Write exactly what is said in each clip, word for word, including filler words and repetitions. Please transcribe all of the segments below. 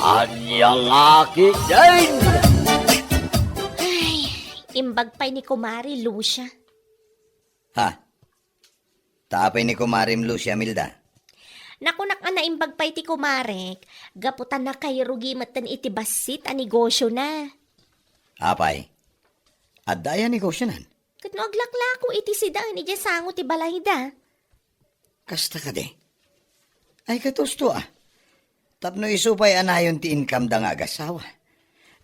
Ania la ketdin? Ay, imbag pay ni Kumare Lucia. Ha? Ta apay ni Kumarem Lucia, Milda? Nakunak a naimbag pay ti kumarek, gapu ta nakairugi metten iti bassit a negosiona. Apay? Adda aya negosionan? Ket no aglaklako iti sidaen idiay sango ti balayda. Kasta kadi? Ay, ket husto a. Tapno isu pay a nayon ti income-da nga agasawa.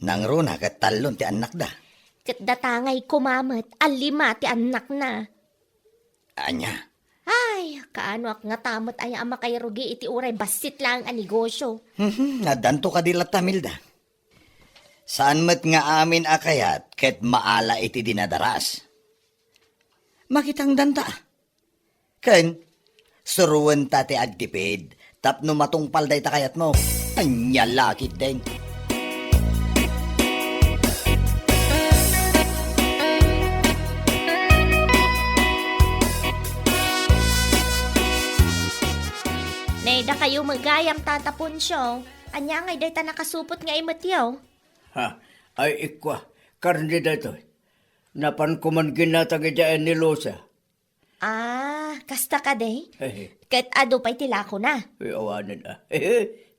Nangruna ket tallon ti annakda. Ket datangay koma met a lima ti annakna. Ania? Ay, kaanoak ngata met aya a makairugi iti uray bassit laeng a negosio. Mhm, addanto kadi latta, Milda. Saan met nga amin a kayat ket maala iti dinadaras. Makitangdanta. Ken, suruenta ti agtipid tapno matungpal dayta kayatmo. Ania la ketdin? Nay, dakayo met gayam, Tata Poncio. Ania ngay dayta nakasupot nga imetyo? Ha, ay ikwa, karne daytoy. Napan koman ginatang idiay ni Lucia. Ah, kasta kadi? Ket adu pay ti lakona? Ay, awanen a.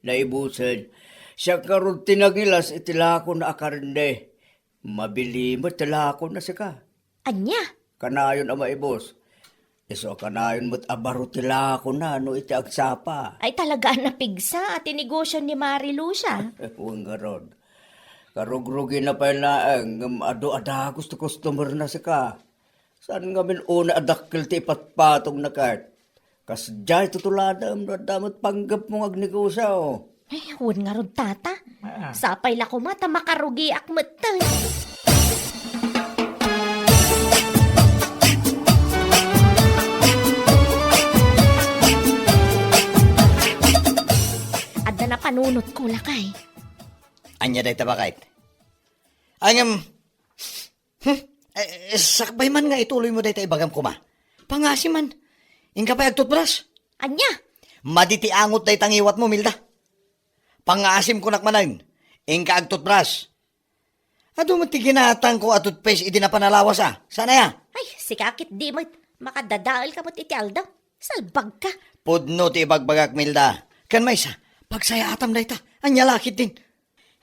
Naibusen. Siak ngarud ti nangilas iti lakona a karne. Mabili met ti lakona sika. Ania? Kanayon a maibus. Isu a kanayon met a baro ti lakona no iti agsapa. Ay, talaga a napigsa a ti negosio ni Mari Lucia. Wen ngarud. Karugrugina pay laeng ngem adu a dagus ti customer-na sika. Saan ngamin unay a dakkel ti ipatpatongna ket? Kasdiay tutuladem no adda met panggepmo nga agnegosio. Ay, wen ngarud, Tata. Ah. Sapay la koma ta makarugiak metten. Adda napanunotko, lakay. Ania dayta, baket? Ay, ngem, hmm? Eh, sakbay man nga ituloymo dayta ibagam koma. Pangaasim man. Inka pay agtutbras. Ania? Madi ti angot dayta ngiwatmo, Milda. Pangaasim kunak manen. Inka agtutbras. Adu met ti ginatangko a toothpaste idi napan a lawas a. Saan aya? Ay, sika ketdi met. Makadadaelka met iti aldaw. Salbagka. Pudno ti ibagbagak, Milda. Ken maysa, pagsayaatam dayta. Ania la ketdin?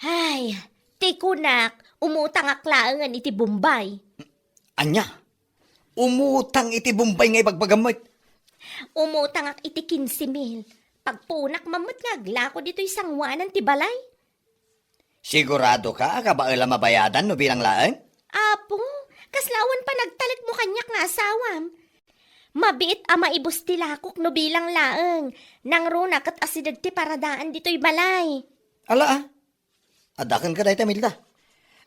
Ay, ti kunak, umutangak laengen iti Bombay. Ania? Umutang iti Bombay nga ibagbagam met? Umutangak iti kinse mil. Pagpuonak man met nga aglako ditoy sangoanan ti balay. Siguradoka a kabael a mabayadan no bilang laeng? Apo, kasla awan panagtalekmo kaniak nga asawam. Mabiit a maibus ti lakok no bilang laeng. Nangruna ket asideg ti paradaan ditoy balay. Ala, a. Adda kenka dayta, Milda.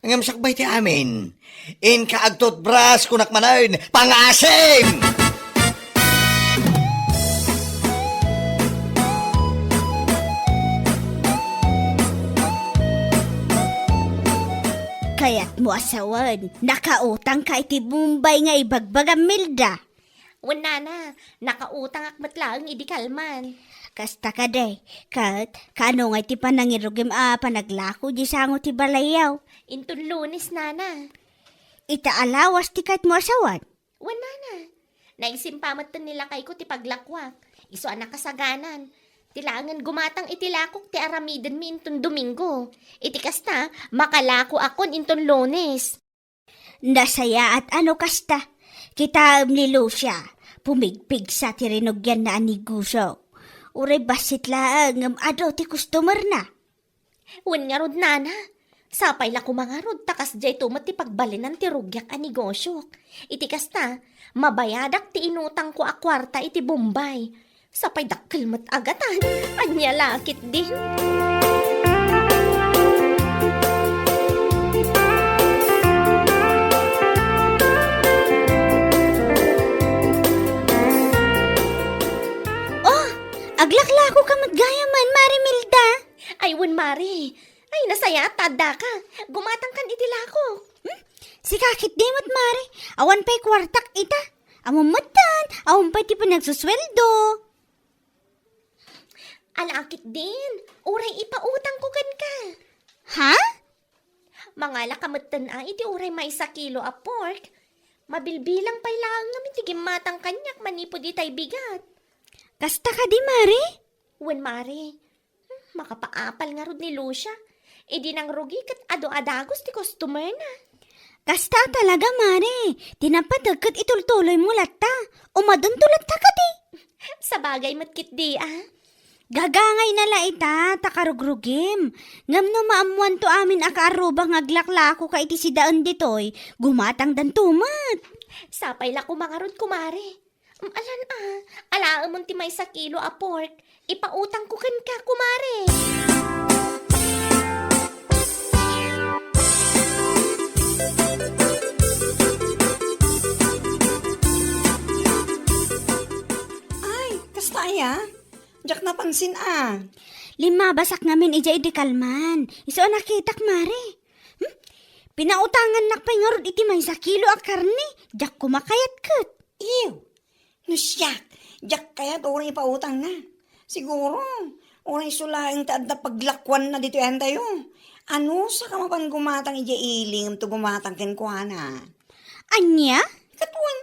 Ngem sakbay ti amin, inka agtutbras, kunak manen, pangaasim! Kayatmo a sawen, nakautangka iti Bombay nga ibagbagam, Milda? Wen, nana, nakautangak met laeng idi kalman. Kasta kadi, ket kaano ngay ti panangirugim a panaglako di sango ti balayyo? Inton Lunes, nana. Ita a lawas ti kayatmo a sawen? Wen, nana. Naisimpa metten ni lakayko ti paglakuak. Isu a nakasaganan. Ti laengen gumatang iti lakok ti aramidenmi inton Domingo. Iti kasta, makalakoakon inton Lunes. Nasayaat a no kasta. Kitaem ni Lucia, pumigpigsa ti rinugianna a negosio. Uray bassit laeng ngem adu ti customer-na. Wen ngarud, nana, sapay la koma ngarud ta kasdiay to met ti pagbalinan ti rugiak a negosiok. Iti kasta, mabayadak ti inutangko a kuarta iti Bombay. Sapay dakkel met a gatan. Ania la ketdin? Oh, aglaklakoka met gayam, Mari Milda. Ay, wen, Mari. Ay, nasayaat ta addaka. Gumatangkan iti lako. Hmm? Sika ketdi met, Mari. Awan pay kuartak ita. Ammom metten, awan pay ti panagsusueldo. Ala ketdin, uray ipautangko kenka. Ha? Mangalaka metten a iti uray maysa kilo a pork. Mabilbilang pay laeng ngamin ti gimmatang kaniak manipud itay bigat. Kasta kadi, Mare? Wen, Mare. Hmm, makapaapal ngarud ni Lucia. Idi nangrugi ket adu a dagus ti customer na. Kasta talaga, Mare. Ti napateg ket itultuloymo latta. Umadunto latta kadi. Sabagay met ketdi, a. Gagangayna la ita, ta karugrugim. Ngem no maammoanto amin a kaarruba nga aglaklakoka iti sidaen ditoy, gumatangdanto met. Sapay la koma ngarud, kumare. Mm, alan a, alaemon ti maysa kilo a pork. Ipautangko kenka, kumare. Ay, kasta aya? Diak napansin a. Limmabasak ngamin idiay idi kalman. Isu a nakitak, Mare. Hmm? Pinautangannak pay ngarud iti maysa kilo a karne. Diak koma kayat ket. Ew. No siak, diak kayat uray ipautangna. Siguro, uray isu laeng ti adda paglakuanna ditoy entayo. Anusaka mapan gumatang idiay ili ngem to gumatang kenkuana. Ania? Ket wen,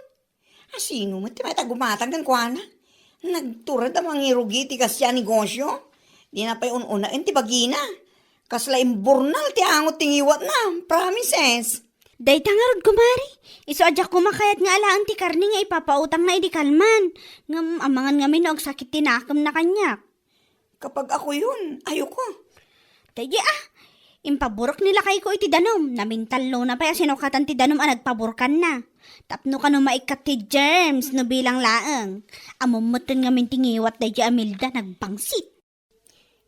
asino met ti mayat a gumatang kenkuana? Nagtured a mangirugi ti kasdiay a negosio. Dina pay un-unaen ti bagina. Kasla imburnal ti angot ti ngiwatna. Promises. Dayta ngarud, kumare. Isu a diak koma kayat nga alaen ti karne nga ipapautangna idi kalman. Ngem amangan ngamin no agsakit ti nakemna kaniak. Kapag ako yun, ayoko. Daydi a, impaburek ni lakayko iti danum. Namintallona pay a sinukatan ti danum a nagpaburkanna. Tapno kano maikkat ti germs no bilang laeng. Ammom metten ngamin ti ngiwat daydi a Milda nagbangsit.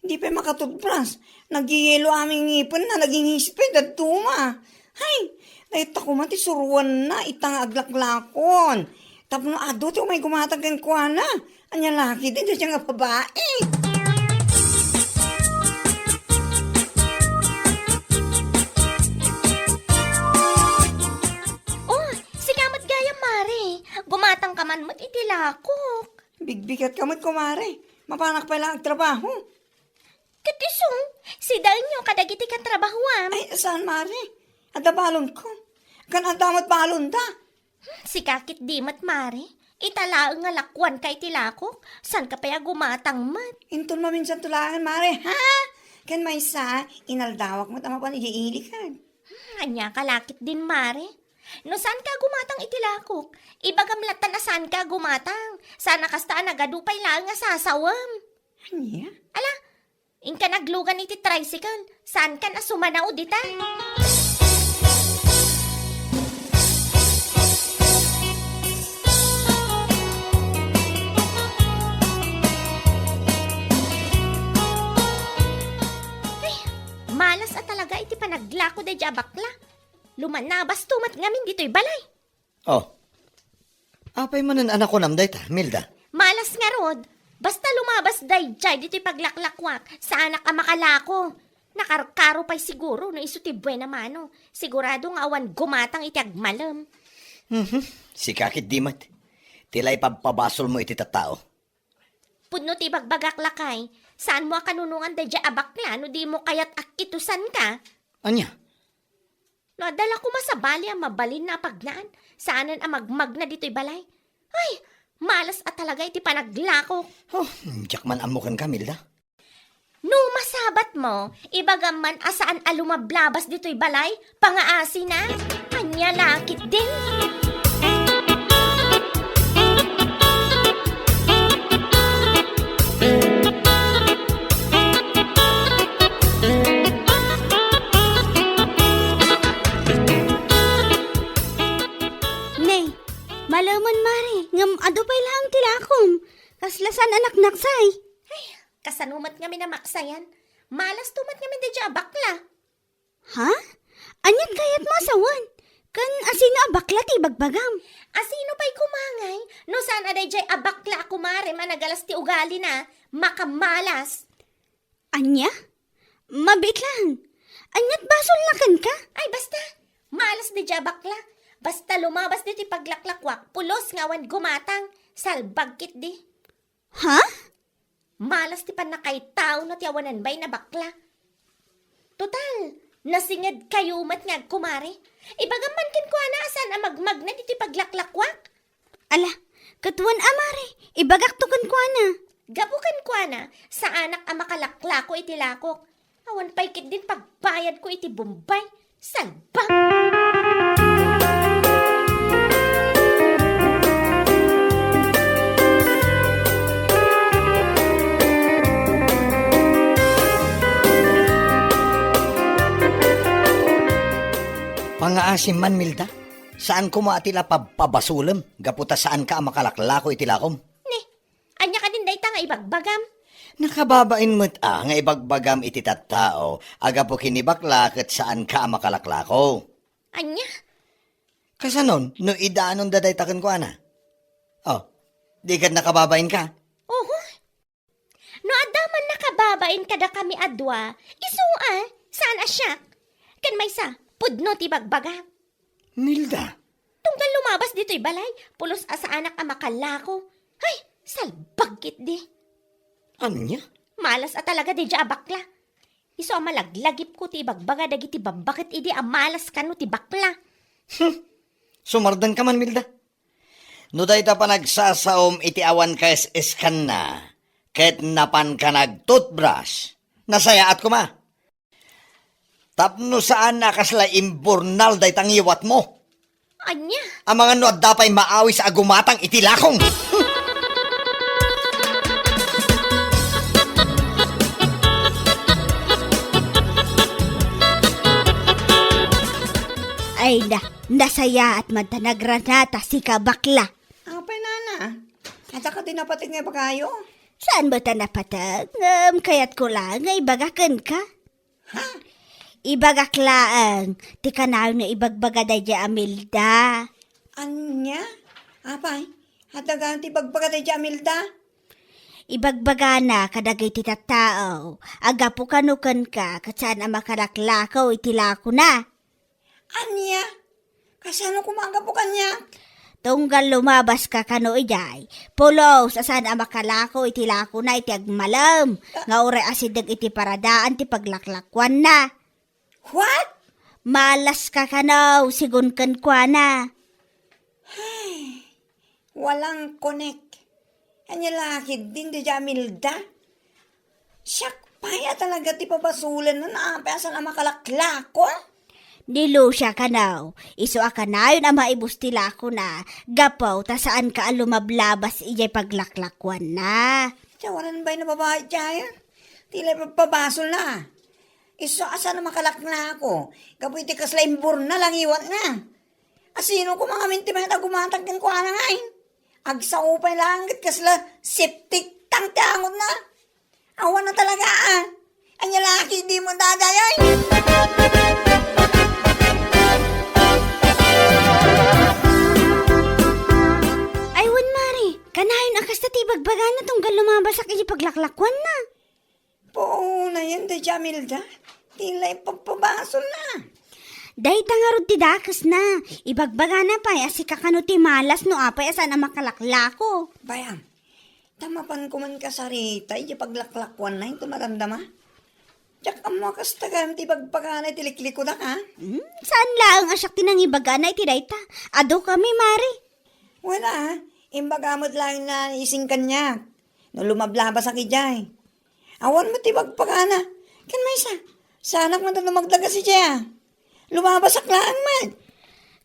Di pay makatudbras. Nagyeyelo amin ngipenna, nagingisped, aduma. Hay, dayta koma ti suruanna ita nga aglaklakon. Tapno adu ti umay gumatang kenkuana. Ania la ketdi dayta nga babai? Oh, sika met gayam, Mare. Gumatangka man met iti lakok. Bigbigatka met, kumare. Mapanak pay la agtrabaho. Ket isu, sidaenyo kadagiti katrabahoam. Ay, saan, Mare? Adda balonko. Ken adda met balonda. Hmm, sika ketdi met, Mare. Ita laeng nga lakuanka iti lakok, saanka pay a gumatang met. Inton maminsanto laeng, Mare, ha? Ken maysa, inaldawak met a mapan idiay ili ket. Hmm, aniaka la ketdin, Mare? No saanka a gumatang iti lakok, ibagam latta a saanka a gumatang. Saan a kasta a nagadu pay laeng a sasawem. Ania? Ala, inkan aglugan iti tricycle. Saankan a sumanao dita. Ay, malas a talaga iti panaglako daydiay a bakla. Lumanabasto met ngamin ditoy balay. Oh. Apay manen a nakunam dayta, Milda? Malas ngarud. Basta lumabas daydiay ditoy paglaklakuak, saanak a makalako. Nakarkaro pay siguro no isu ti buena mano. Sigurado nga awan gumatang iti agmalem. Mhm. Sika ketdi met. Ti la ipabpabasolmo iti tattao. Pudno ti ibagbagak, lakay, saanmo a kanunongan daydiay a bakla no dimo kayat a kitusanka. Ania? No adda la koma sabali a mabalinna a pagnaan, saanen a magmagna ditoy balay. Ay, malas a talaga iti panaglako. Oh, diak man ammo kenka, Milda. No masabatmo, ibagam man a saan a lumablabas ditoy balay, pangaasina. Ania la ketdin. Ne, malemen, Mare, ngem adu pay laeng ti lakom. Kasla saan a naknaksay. Ay, kasano met ngamin a maksayan? Malasto met ngamin daydiay a bakla. Ha? Aniat kayatmo a sawen? Ken asino a bakla ti ibagbagam? Asino pay koma ngay no saan a daydiay a bakla a kumarem a nagalas ti ugalina, makamalas? Ania? Mabiit laeng. Aniat basolna kenka? Ay, basta. Malas daydiay a bakla. Basta lumabas ditoy paglaklakuak, pulos nga awan gumatang. Salbag ketdi. Ha? Malas ti pannakaitaona ti awanan bain a bakla. Total, nasingedkayo met nga agkumare. Ibagam man kenkuana a saan a magmagna ditoy paglaklakuak. Ala, ket wen a, mare, ibagakto kenkuana. Gapu kenkuana, saanak a makalaklako iti lakok. Awan pay ketdin pagbayadko iti Bombay. Salbag! Pangaasim man, Milda. Saan koma a ti la pabpabasolem gapu ta saanka a makalaklako iti lakom. Ne, ania kadin dayta nga ibagbagam? Nakababain met a nga ibagbagam iti tattao a gapu ken ni bakla ket saanka a makalaklako. Ania? Kasanon no idanon da dayta kenkuana? Oh, di ket nakababainka? Oho. No adda man nakababain kadakami a dua, isu a, saan a siak. Ken maysa, pudno ti bagbaga. Milda. Tunggal lumabas ditoy balay, pulos a saanak a makalako. Ay, salbag ketdi. Ania? Malas a talaga daydiay a bakla. Isu a malaglagipko ti ibagbaga dagiti babba ket idi a malas kano ti bakla. Hmm. Sumardenka man, Milda. No dayta panagsasaom iti awan kaes-eskanna, ket napanka nag-toothbrush, nasayaat koma. Tapno saan a kasla imburnal dayta ngiwatmo. Ania? Amangan no adda pay maawis a gumatang iti lakong. Ay na, nasayaat man ta nagranata sika, bakla. Apay, nana? Adda kadi napateg nga ibagayo? Saan met a napateg? Ngem kayatko laeng nga ibaga kenka. Ha? Ibagak laeng ti kanayon nga ibagbaga daydiay a Milda. Ania? Apay, adda gayam ti ibagbaga daydiay a Milda? Ibagbagana kadagiti tattao a gapu kano kenka ket saan a makalaklako iti lakona. Ania? Kasano koma a gapu kaniak? Tunggal lumabaska kano idiay, pulos a saan a makalako iti lakona iti agmalem nga uray asideg iti paradaan ti paglaklakuanna. What? Malaska kano, sigun kenkuana. Ay, walang connect. Ania la ketdin daydiay a Milda? Siak pay a talaga ti pabasolenna no apay a saan a makalaklako. Ni Lucia kano, isu a kanayon a maibus ti lakona, gapu ta saanka a lumablabas idiay paglaklakuanna. Ti awanan bain a babai diay. Ti la pabpabasolna. Isu a saan a makalaklako, gapu iti kasla imburnal a ngiwatna. Asino koma ngamin ti mayat a gumatang kenkuana ngay? Agsao pay laeng ket kasla septic tank ti angotna. Awan a talaga, a. Ania la ketdi dimo dadayaw? Ay, wen, mare, kanayon a kasta ti ibagbagana tunggal lumabasak iti paglaklakuanna. Puonayen daydiay a Milda, ti la ipabpabasolna. Dayta ngarud ti dakesna. Ibagbagana pay a sika kano ti malas no apay a saan a makalaklako. Bay-am, ta mapanko man kasarita idiay paglaklakuanna inton madamdama. Diak ammo a kasta gayam ti ibagbagana iti liklikudak, a? Hmm, saan laeng a siak ti nangibagana iti dayta. Adukami, mare. Wen a, imbaga met laeng ni Ising kaniak no lumablabasak idiay. Awan met ti ibagbagana. Ken maysa, saanak met a dumagdagas idiay, a. Lumabasak laeng met.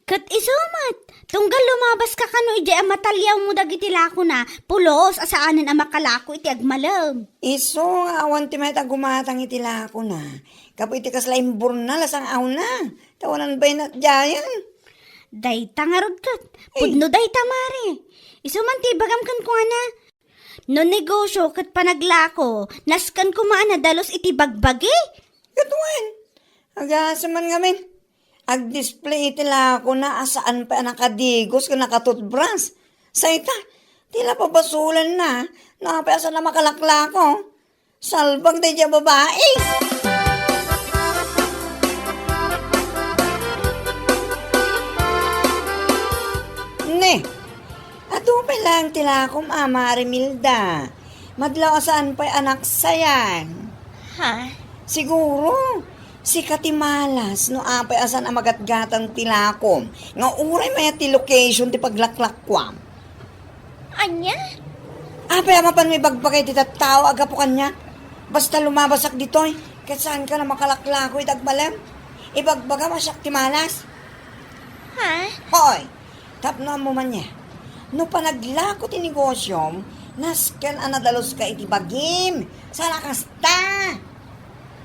Ket isu met, tunggal lumabaska kano idiay a mataliawmo dagiti lakona, pulos a saanen a makalako iti agmalem. Isu nga awan ti mayat a gumatang iti lakona, gapu iti kasla imburnal a sang-awna, ta awanan bain a diayen. Dayta ngarud ket, eh, pudno dayta, mare. Isu man ti ibagam kenkuana. No negosio ket panaglako, nasken koma a nadalus iti bagbagi. Ket wen, agasem man ngamin. Agdisplay iti lakona a saan pay a nakadigos ken nakatutbras. Sayta, ti la pabasolenna no apay a saan a makalaklako. Salbag daydiay a babai. Ne, adu pay laeng ti lakom, a, Mare Milda. Madlaw a saan pay a naksayang. Ha? Siguro, sika ti malas no apay a saan a magatgatang ti lakom nga uray mayat ti location ti paglaklakuam. Ania? Apay a mapanmo ibagbaga iti tattao a gapu kaniak? Basta lumabasak ditoy, ket saanka a makalaklako iti agmalem? Ibagbagam a siak ti malas? Ha? Hoy! Tapno ammom ania, no panaglako ti negosyom, nasken a nadaluska iti bagim. Saan a kasta?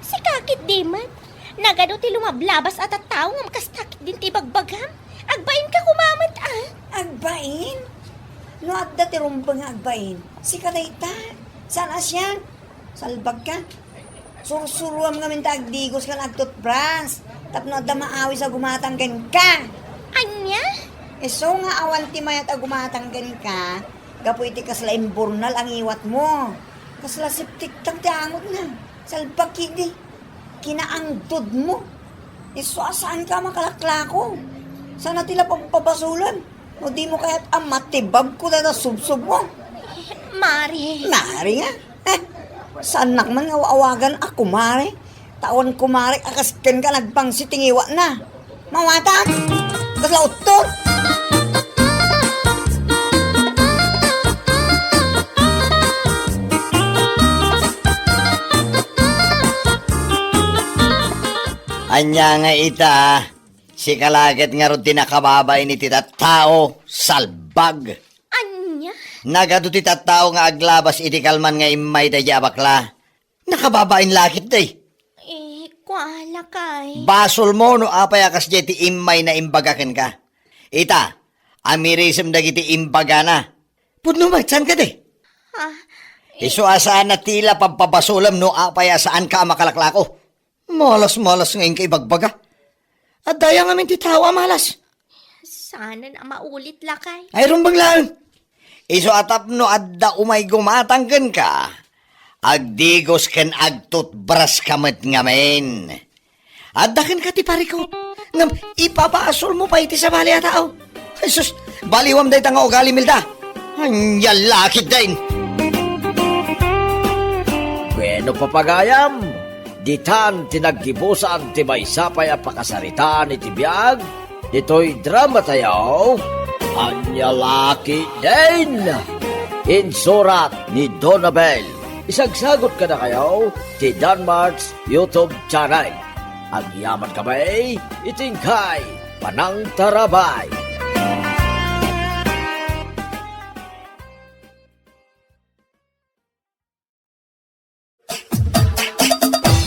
Sika ketdi met. Nagadu ti lumablabas a tattao ngem kasta ketdin ti ibagbagam. Agbainka koma met, a. Agbain? No adda ti rumbeng nga agbain, sika dayta. Saan a siak? Salbagka. Sursuruam ngamin ta agdigos ken agtutbras tapno adda maawis a gumatang kenka. Ania? Isu nga awan ti mayat a gumatang kenka gapu iti kasla imburnal a ngiwatmo. Kasla septic tank ti angotna. Salbag ketdi. Kinaangdodmo. Isu a saanka a makalaklako. Saan a ti la pagpabasolem. No dimo kayat a matibagko dayta subsobmo. Mari. Mari nga. Eh, saannak man nga awagan a kumare. Ta awan kumare a kas kenka nagpangsit ti ngiwatna. Mawatang! Kasla uttor! Ania nga ita, sika la ket ngarud ti nakababain iti tattao, salbag. Ania? Nagadu ti tattao nga aglabas iti kalman nga immay daydiay a bakla. Nakababain la ketdi. Eh, kua, lakay. Basolmo no apay a kasdiay ti immay na imbaga kenka. Ita, amirisem dagiti imbagana. Pudno met, saan ketdi? Ha? Eh, isu a saan a ti la pagpabasolem no apay a saanka a makalaklako. Malas-malas nga inka ibagbaga. Adda aya ngamin ti tao a malas? Saanen a maulit, lakay. Ay, rumbeng laeng. Isu a tapno adda umay gumatang kenka, agdigos ken agtutbraska met ngamin. Adda kenka ti parikut, ngem ipabasolmo pay iti sabali a tao. Ay sus, baliwam dayta nga ugali, Milda. Ania la ketdin. Bueno, papagayam, ditan ti naggibusan ti maysa pay a pakasaritaan iti biag ditoy drama tayo, Ania la ketdin. Insurat ni Donabel. Isagsagot kadakayo ti Danmart's YouTube channel. Agyaman kami iti inkay panangtarabay.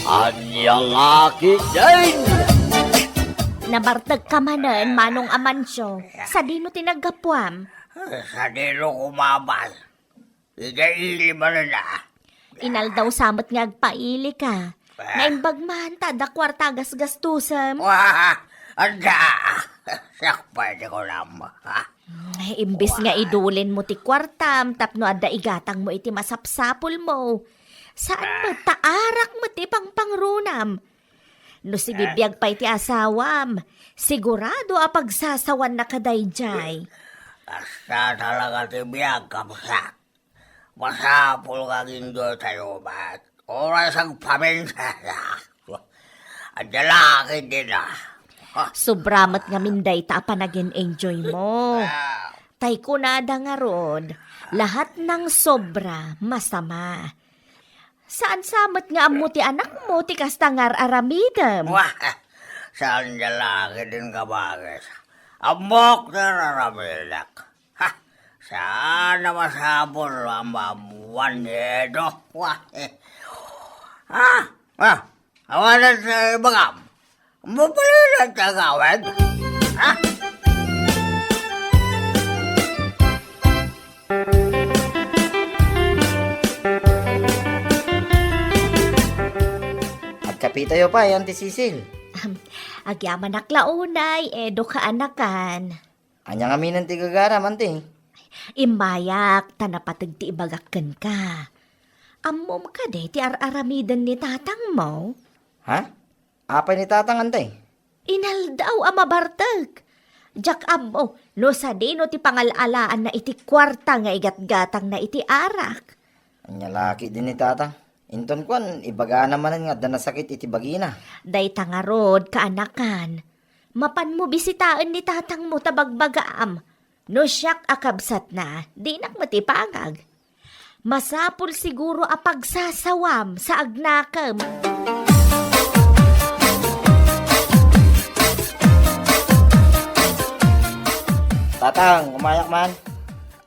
Ania la ketdin. Nabartekka manen, Manong Amancio. Sadino ti naggapuam? Sadino kumabal? Idiay ili manen a. Inaldaw sa met nga agpailika. Ah. Naimbag man ta adda kuarta a gasgastusem. Wah! Adda! Siak pay ti kunam, ha? Imbis nga idulinmo ti kuartam tapno adda igatangmo iti masapsapulmo, saan met ta arak met ti pangpangrunam. No sibibiag pay ti asawam, sigurado a pagsasawanna kadaydiay. Kasta talaga ti biag, kabsat. Masapul nga agenjoy tayo met. Oras agpaminsan. Adda la ketdin a. Sobra met ngamin dayta a panagin-enjoymo. Ah. Tay kunada ngarud, lahat ng sobra masama. Saan sa met nga ammo ti anakmo ti kasta nga ar-aramidem? Wah, saan nga la ketdin, kabagis. Ammok ti ar-aramidek. Ha, saan a masapul a maammuan ni Edo. Wah, eh. Ha? Ha? Awanan ti ibagam. Mapalina ti agawid. Ha? Agkapitayo pay, Auntie Cecil. Agyamanak la unay, Edo, kaanakan. Ania ngamin ti gagaram, Auntie? Immayak, ta napateg ti ibagak kenka. Ammom kadi ti ar-aramiden ni tatangmo? Ha? Apay ni tatang, Auntie? Inaldaw a mabartek. Diak ammo no sadino ti pangal-alaanna iti kuarta nga igatgatangna iti arak. Ania la ketdin ni Tatang? Inton kuan, ibagana manen nga adda nasakit iti bagina. Dayta ngarud, kaanakan. Mapanmo bisitaen ni tatangmo ta bagbagaam. No siak a kabsatna, dinak met ipangag. Masapul siguro a pagsasawam sa agnakem. Tatang, umayak man.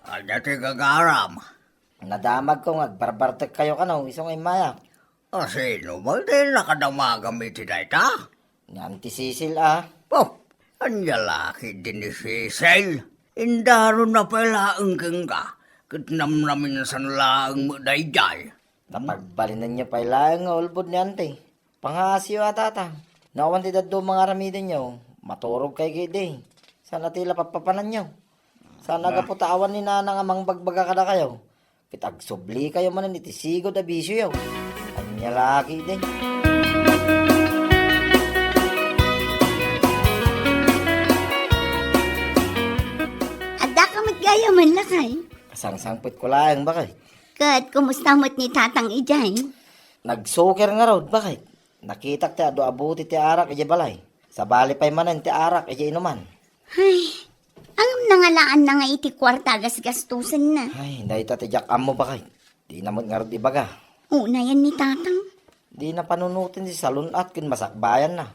Adda ti gagaram. Nadamagko nga agbarbartekkayo kano, isu nga immayak. A, sino man ti nakadamagam iti dayta? Ni Auntie Cecil a. Oh, ania la ketdin ni Cecil? Indaronna pay laeng kenka, ket namnaminsan laeng met daydiay. Ta pagbalinenyo pay laeng nga ulbod ni Auntie. Pangaasiyo a, Tatang. No awan ti dadduma nga aramidenyo, maturogkayo ketdi. Saan a ti la pappapananyo? Saan a gapu ta awan ni Nanang a mangbagbaga kadakayo? Ket agsublikayo manen iti sigud a bisioyo. Ania la ketdi? Addaka met gayam, lakay? Kasangsangpetko laeng, bakay. Ket kumusta met ni Tatang idiay? Nagsuker ngarud, bakay. Nakitak ti adu a buti ti arak idiay balay. Sabali pay manen ti arak idiay inuman. Ay, ngem nangalaanna nga iti kuarta a gasgastosenna. Ay, dayta ti diak ammo, bakay. Dina met ngarud ibaga. Unayen ni Tatang. Dina panunoten ti salun-at ken masakbayanna.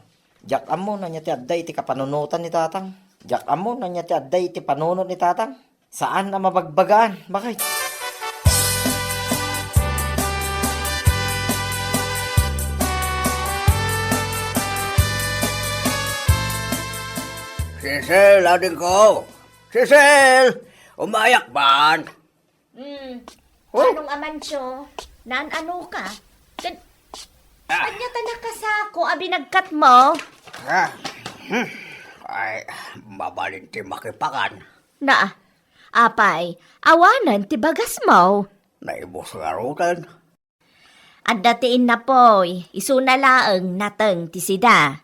Diak ammo no ania ti adda iti kapanunotan ni Tatang. Diak ammo no ania ti adda iti panunot ni Tatang. Saan a mabagbagaan, bakay. Cecil, adingko! Cecil! Umayak man! Hmm. Oh. Manong Amancio, naan-ano ka? Kan-, Ah. Ania ta nakasako a binagkatmo? Ah. Hmm. Ay, mabalin ti makipakan. Na, apay, awanen ti bagasmo? Naibus ngaruden. Adda ti innapoy, isuna laeng nateng ti sida.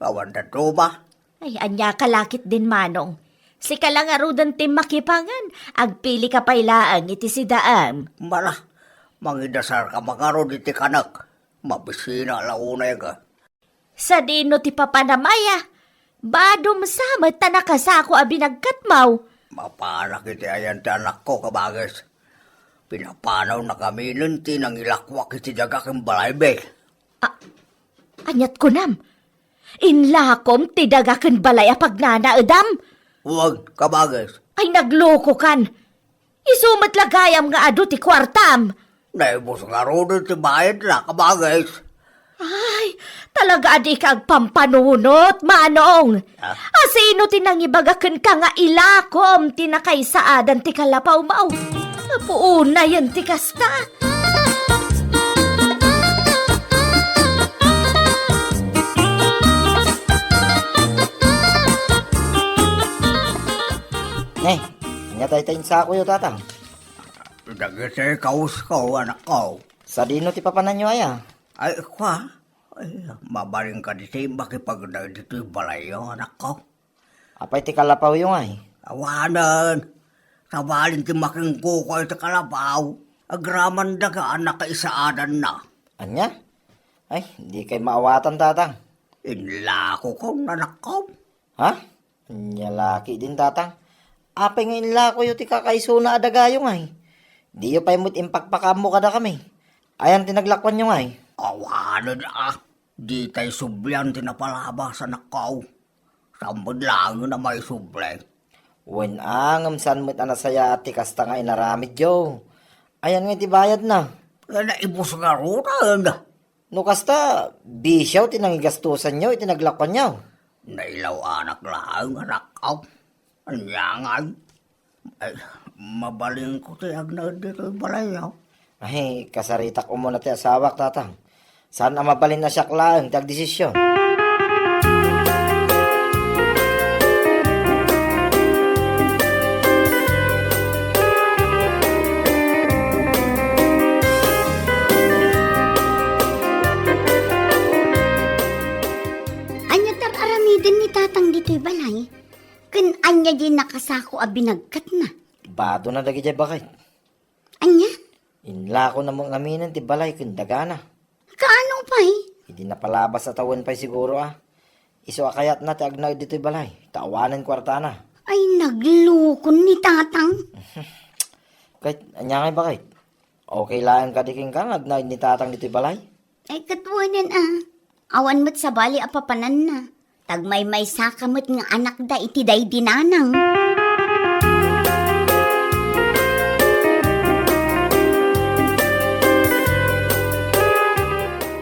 Awan dadduma. Ay, ania ka la ketdin, Manong? Sika la ngaruden ti makipangan, agpilika pay laeng iti sidaem. Mala, mangidasarka man ngarud iti kanek. Mabisina la unay ka. Sadino ti papanam aya? Badom sa met ta nakasako a binagkatmo. Mapanak iti ayan ti anakko, kabagis. Pinapanawna kaminen ti nangilakoak iti daga ken balaymi. A-, aniat kunam? Inlakom ti daga ken balay a pagnanaedam? Wen, kabagis. Ay, naglokokan. Isu met la gayam nga adu ti kuartam. Naibus ngaruden ti bayadna, kabagis. Ay, talaga a dika agpampanunot, Manong. Ah? A sino ti nangibaga kenka nga ilakom ti nakaisaadan ti kalapawmo? Apo, unayen ti kasta. Ne, ania dayta insakoyo, Tatang? Dagiti kawusko, anakko. Sadino ti papananyo aya? Ay, kua, ay, mabalin kadi ti makipagna ditoy balayyo, anakko. Apay ti kalapawyo ngay? Awanen. Sabali ti makingkuko iti kalapaw. Agraman daga a nakaisaadanna. Ania? Ay, dikay maawatan, Tatang. Inlakokon, anakko. Ha? Ania la ketdin, Tatang? Apay nga inlakoyo ti kakaisuna a dagayo ngay? Diyo pay met impakpakaammo kadakami. Ayan ti naglakuanyo ngay? Awanen a, ditay sublian ti napalabas, anakko. Saan met laengen a maisubli? Wen a, ngem saan met a nasayaat ti kasta nga inaramidyo. Ayan ngay ti bayadna. Nga naibus ngaruden. No kasta, bisio ti nangigastosanyo iti naglakuanyo. Nailaw-anak laeng, anakko. Ania ngay? Ay, mabalinko ti agnaed ditoy balayyo. Ay, kasaritak umuna ti asawak, Tatang. Saan a mabalin a siak laeng ti agdesisyon? Ania ti ar-aramiden ni Tatang ditoy balay? Ken ania diay nakasako a binagkatna? Badona dagidiay baket. Ania? Inlako na met ngaminen ti balay ken dagana. Kaano pay? Idi napalabas a tawen pay siguro a. Isu a kayatna ti agnaed ditoy balay, ta awanen kuartana. Ay, naglukon ni Tatang. Ket, ania ngay bakit? Okay laeng kadi kenka nga agnaed ni Tatang ditoy balay? Ay, ket wen a. Awan met sabali a papananna. Tagmaymaysaka met nga anakda iti daydi nanang.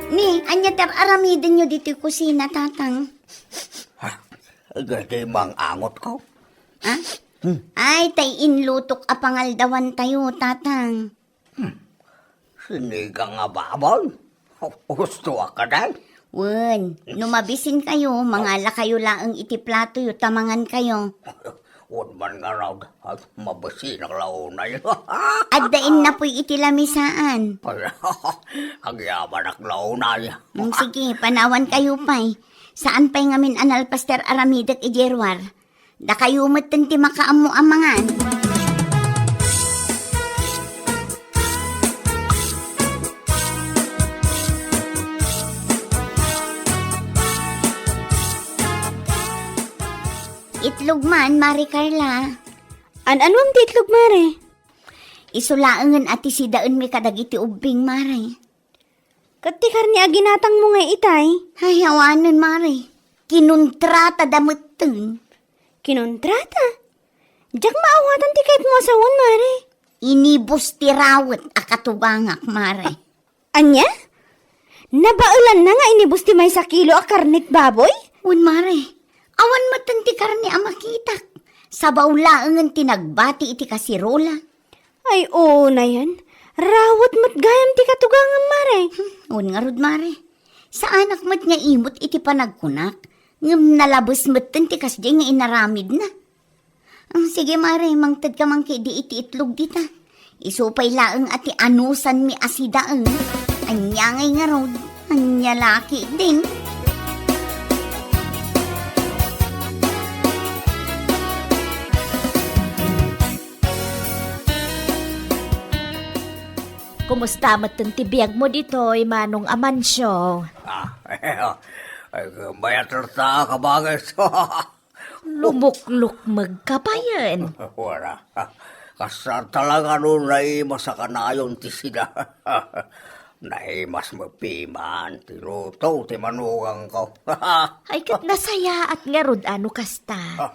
Ni, ania ti ar-aramidenyo ditoy kusina, Tatang? Ha? Daydi mang-angotko. Ha? Hmm. Ay, tay inlutok a pangaldawantayo, Tatang. Hmm. Sinigang a baboy? Husto a kadi? Wen, no mabisinkayo, mangalakayo laeng iti platoyo ta mangankayo. Wen man ngarud, ay, mabisinak la unay. Adda innapoy iti lamisaan. Agyamanak la unay. Mm, sige, panawankayo pay. Saan pay ngamin a nalpas ti ar-aramidek idiay ruar? Dakayo metten ti makaammo a mangan. Itlog man, Mare Carla. An-anuam ti itlog, Mare? Isu laengen a ti sidaenmi kadagiti ubbing, Mare. Ket ti karne a ginatangmo ngay itay? Ay, awanen, Mare. Kinontratada metten. Kinontrata? Diak maawatan ti kayatmo a sawen, Mare. Inibus ti rawet a katugangak, Mare. Ania? Nabaelanna nga inibus ti maysa kilo a karne ti baboy? Wen, Mare. Awan metten ti karne a makitak. Sabaw laengen ti nagbati iti kasirola. Ay, unayen. Rawet met gayam ti katugangam, Mare. Hmm, wen ngarud, Mare. Saanak met nga imut iti panagkunak, ngem nalabes metten ti kasdiay nga inaramidna. Ah, sige, Mare, mangtedka man ketdi iti itlog dita. Isu pay laeng a ti anusanmi a sidaen. Ania ngay ngarud? Ania la ketdin? Kumusta metten ti biagmo ditoy, Manong Amancio? Ah, ay, mayat latta, kabagis. Lumuklukmeg ka payen. Wala. Kasla talaga no naimas a kanayon ti sida. Naimas met piman ti luto ti manugangko. Ay, ket nasayaat ngarud a no kasta. Ah.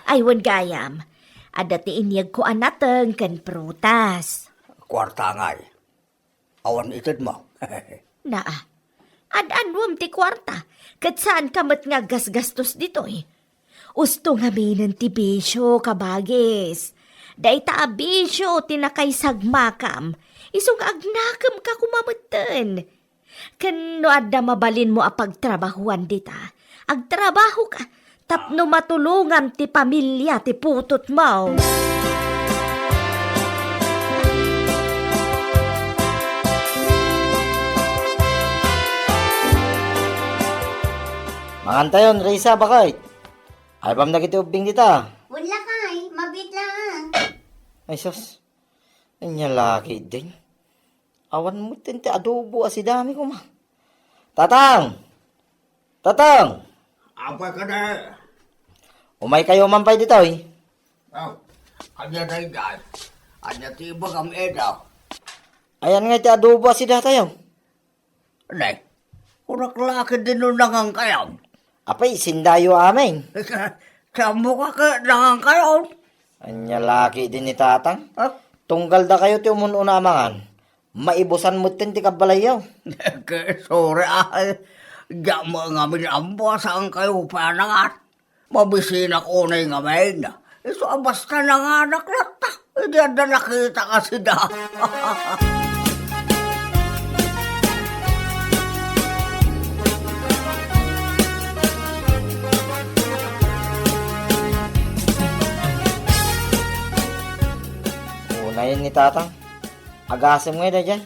Ay, wen gayam, adda ti inyegko a nateng ken prutas. Kuarta ngay. Awan itedmo. Naa, ad-anuem ti kuarta, ket saanka met nga aggasgastos ditoy. Usto ngaminen ti bisio, kabagis. Dayta a bisio ti nakaisagmakam, isu nga agnakemka koma metten. Ken no adda mabalinmo a pagtrabahoan dita, agtrabahoka tapno matulongam ti pamilia ti putotmo. Mangantayon, Risa, baket. Albam dagiti ubbing dita. Wen lakay, mabiit laeng. Ay, sus. Ania la ketdin? Awan metten ti adobo a sidami koma. Tatang! Tatang! Apay kadi? Umaykayo man pay ditoy. Oh, ania daydiay? Ania ti ibagam, Edo? Ayan nga ti adobo a sidatayo. Ne, kunak la ketdin no nangankayo. Apay, sindayo amin. Ti ammoka ket nangankayo. Ania la ketdin ni Tatang? Ah? Tunggal dakayo ti umun-una a mangan. Maibusan metten ti kabbalayyo. Ket sorry, ay. Diak met ngamin ammo a saankayo pay a nangan. Mabisinak unay ngamin. Isu a basta nanganak latta. Idi adda nakita a sida. Unayen ni Tatang. Agasem ngay daydiay.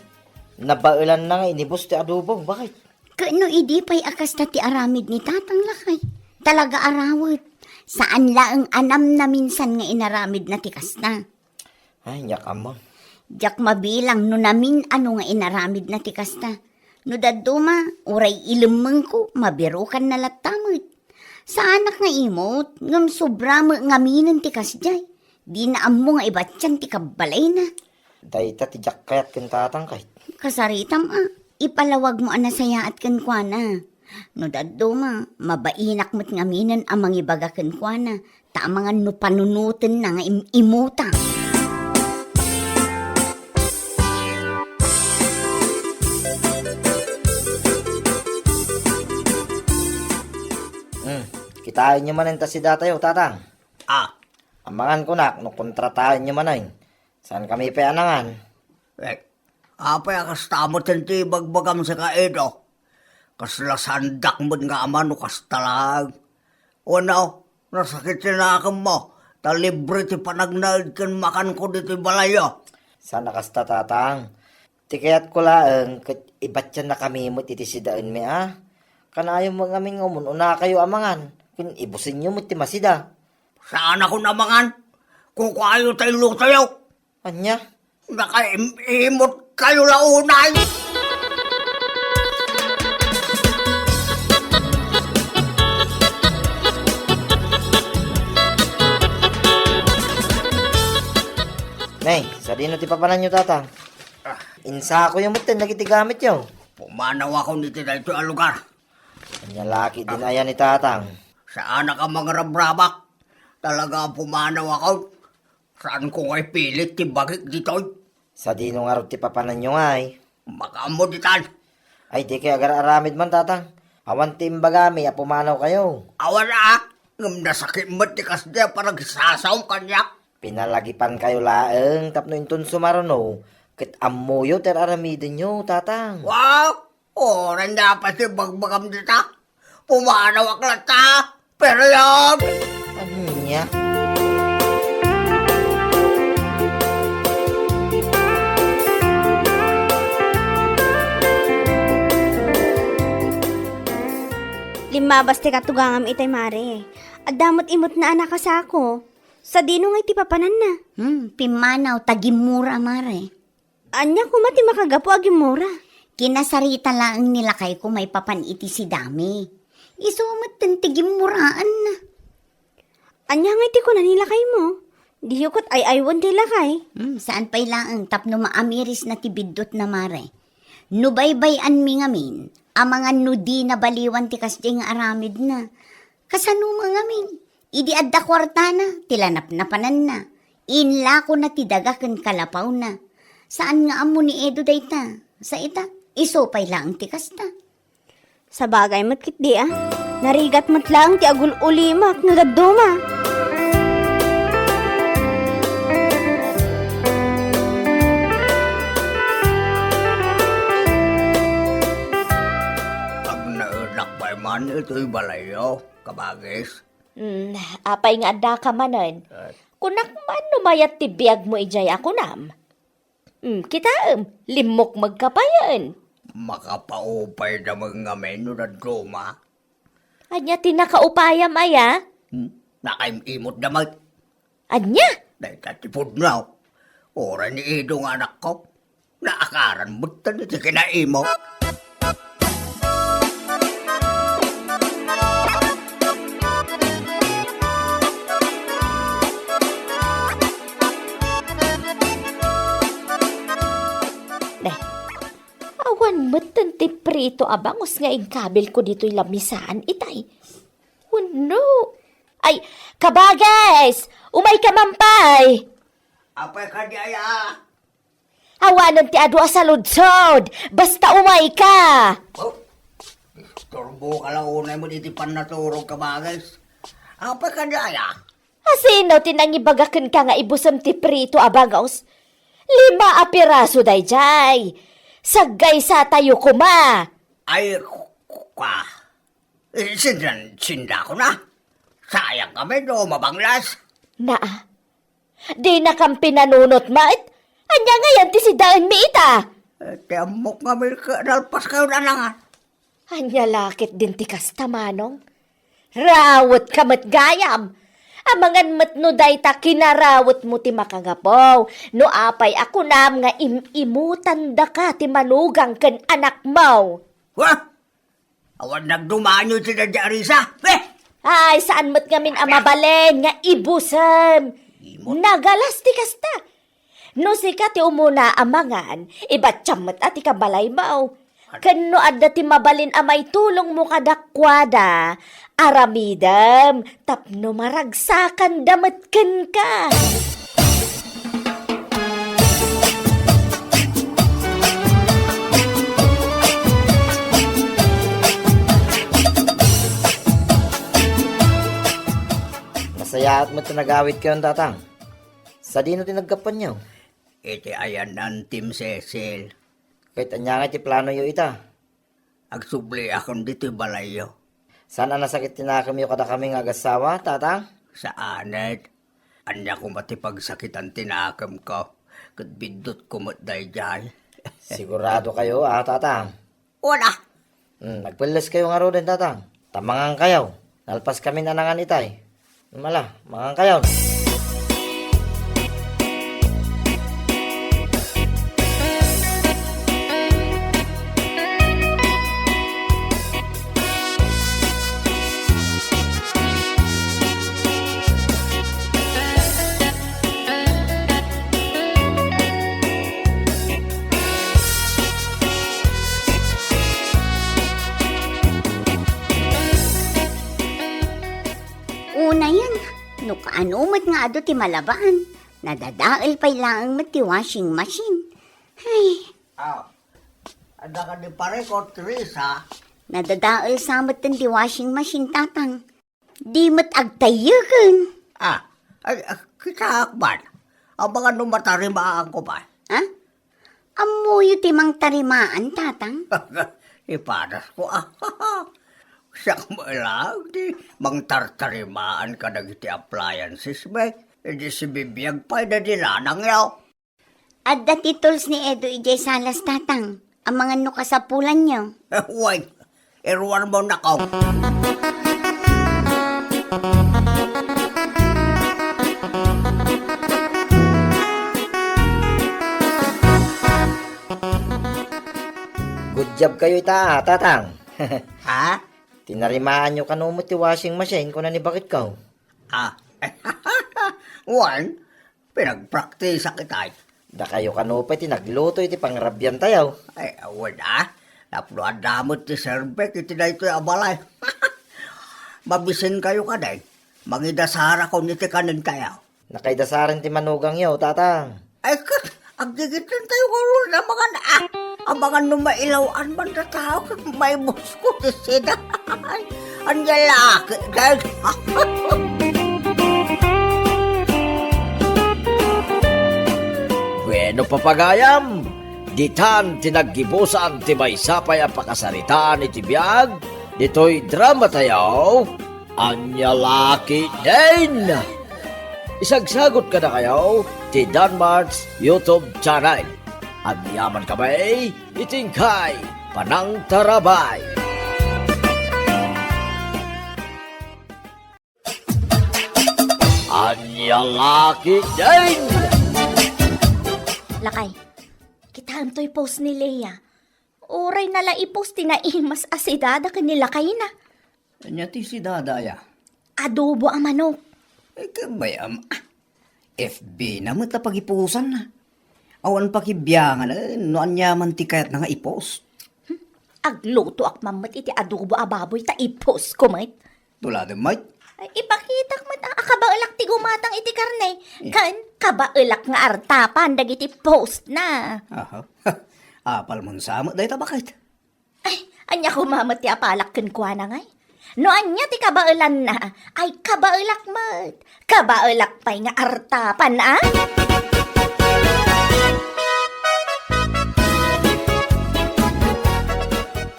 Nabaelanna nga inibus ti adobo. Bakit? Ket no idi pay a kasta ti aramid ni Tatang lakay, talaga a rawet. Saan laeng a namnaminsan nga inaramidna ti kasta. Ay, diak ammo. Diak mabilang no namin-ano nga inaramidna ti kasta. No dadduma, uray ilemmengko, mabirukanna latta met. Saanak nga imot, ngem sobra met ngaminen ti kasdiay. Dina ammo nga ibatian ti kabbalayna. Dayta ti diak kayat ken tatang kay. Kasaritam a, ipalawagmo a nasayaat kenkuana. No dadduma, mabainak met ngaminen a mangibaga kenkuana, ta amangan no panunotenna nga im-, imuta. Hmm, kitaenyo manen ta si datayo, tatang. Ah. Amangan kunak no kontrataenyo manen. Saan kami pay a nangan? Eh, apay a kasta met ti ibagbagam sika, Edo? Kasla saandak met nga ama no kasta laeng. Wenno, nasakit ti nakemmo, ta libre ti panagnaed ken makanko ditoy balayyo. Saan a kasta, tatang. Ti kayatko laeng ket ibatiannakami met iti sidaenmi a. Kanayon met ngamin nga umun-unakayo a mangan, ken ibusenyo met ti masida. Saanakon a mangan. Kukuayo ta ilutoyo. Ania? Nakaim-imot kayo la unay! Nay, sadino ti papananyo, tatang? Ah. Insakoyo metten dagiti gamityo. Pumanaw ako iti daytoy a lugar. Ania la ket dinayan ni tatang? Saanak a mangarabrabak. Talaga a pumanaw ako. Saanko nga ipilit ti bagik ditoy. Sadino ngarud ti papananyo ngay? Makaammo ditan. Ay, dikay agar-aramid man, tatang. Awan ti imbagami a pumanawkayo. Awan a, ngem nasakit met ti kasdi a panagsasaom kaniak. Pinalagipankayo laeng tapno inton sumaruno, ket ammoyo ti ar-aramidenyo, tatang. Wow! Oran da pa ti bagbagam dita. Pumanawak latta. Period! Ania? Limmabas ti katugangam itay, Mare. Adda met imutna a nakasako. Sadino ngay ti papananna? Hmm, pimmanaw ta gimmura, Mare. Ania koma ti makagapu a gimmura? Kinasarita laeng ni lakayko maipapan iti sidami. Isu metten ti gimmuraanna. Ania ngay ti kuna ni lakaymo? Diyo ket ay-aywen ti lakay? Hmm, saan pay laeng tapno maamirisna ti biddutna, Mare. No baybay-anmi ngamin, amangan no dina baliwan ti kasdiay nga aramidna. Kasano met ngamin? Idi adda kuartana, ti lanapnapananna. Inlakona ti daga ken kalapawna. Saan nga ammo ni Edo dayta? Sa ita, isu pay laeng ti kasta. Sabagay met ketdi a. Narigat met laeng ti agul-ulimak no dadduma. Agnaedak pay man itoy balayyo, kabagis. Hmm, apay nga addaka manen? Ay. Kunak man no mayat ti biagmo idiay a kunam. Hmm, kitaem, limmukmegka payen. Makapaupayda met ngamin no dadduma. Ania ti nakaupayam aya? Hmm, nakaim-imotda met. Ania? Dayta ti pudno. Uray ni Edo nga anakko. Naakaran metten iti kinaimot. Ne, awan metten ti prito a bangus nga inkabilko ditoy lamisaan itay. Wenno, ay, kabagis! Umayka man pay! Apay kadi aya? Awanen ti adu a saludsod, basta umayka! Oh, isturboka la unay met iti pannaturog, kabagis. Apay kadi aya? Asino ti nangibaga kenka nga ibusem ti prito a bangus? Lima a piraso daydiay. Saggaysatayo koma. Ay, ku-, ku-, ka. Eh, sindan-, sindakona. Sayang kami no mabanglas. Naa. Dinakam pinanunot met. Ania ngayen ti sidaenmi ita? Eh, ti ammok ngamin ket nalpaskayo nanangan. Ania la ketdin ti kasta, Manong? Rawetka met gayam. Amangan met no dayta kinarawetmo ti makagapu, no apay a kunam nga im-imutandaka ti manugang ken anakmo. Wah! Awan nagdumanyo iti dadya a risa. Eh! Ay, saan met ngamin a mabalin nga ibusem? Imot. Nagalas ti kasta. No sika ti umuna a mangan, ibatiam met a ti kabalaymo. Ken no adda ti mabalin a maitulongmo kadakuada, aramidem tapno maragsakanda met kenka. Nasayaat met ti nagawidkayon, Tatang. Sadino ti naggapuanyo? Iti ayanna Team Cecil. Ket ania ngay ti planoyo ita? Agsubliakon ditoy balayyo. Saan a nasakit ti nakemyo kadakami nga agassawa, Tatang? Saanen. Ania koma ti pagsakitan ti nakemko, ket biddutko met daydiay. Sigurado kayo, a, Tatang? Wala. Hmm, agpelles kayo ngaruden, Tatang. Ta mangan kayo. Nalpas kami nanangan itay. Mala, mangan kayo. Unayen, no kaano met nga adu ti malabaan, nadadael pay laeng met ti washing machine. Ay. Ah, adda kadi pareko, Teresa? Nadadael sa met ti washing machine, Tatang. Di met agtayyeken. Ah, ay, ah, kitaak man. Amangan no matarimaanko pay. Ha? Ammoyo ti mangtarimaan, Tatang? Ipadas ko, ah. Siak met laeng ti mangtartarimaan kadagiti appliances, bay. Idi sibibiag pay daydi nanangyo. Adda ti tools ni Edo idiay salas, Tatang. Amangan no kasapulanyo. Wen, iruarmo nako. Good job kayo ita, Tatang. Ha? Tinarimaanyo kano met ti washing machine, kuna ni baketko. Ah. Wen, pinagpraktisak itay. Dakayo kano pay ti nagluto iti pangrabiantayo. Ay, awan a. Tapno adda met ti serbek iti daytoy a balay. Mabisin kayo kadi. Mangidasarakon iti kanen tayo. Nakaidasaren ti manugangyo, Tatang. Ay, ket, aggigitan tayo ngarud, amangan, ah, amangan no mailaw-an man ta tao, ket maibusko ti sida. Ay, ania la, ket, dahil, Bueno, papagayam, ditan ti naggibusan ti maysa pay a pakasaritaan iti biag, ditoy drama tayo. Ania la ketdin! Isagsagot kadakayo ti Danmart's YouTube channel. Agyaman kami iti inkay panangtarabay. Ania la ketdin! Lakay, kitaem toy post ni Lea. Uray na la i-post ti naimas a sidada ken ni lakayna. Ania ti sidada aya? Adobo a manok. Eh, kabayam, ah, F B na met a pagipusanna. Awan pakibiangan, eh, no aniaman ti kayatna nga i-post. Hmm, aglutoak man met iti adobo a baboy ta i-post ko met. Tuladem met? Ay, ipakitak met a, a kabaelak ti gumatang iti karne. Eh. Ken kabaelak nga artapan dagiti post na. Aha. Apal man sa met dayta, baket. Ay, ania koma met ti apalak kenkuana ngay? No ania ti kabaelanna, ay kabaelak met. Kabaelak pay nga artapan, a?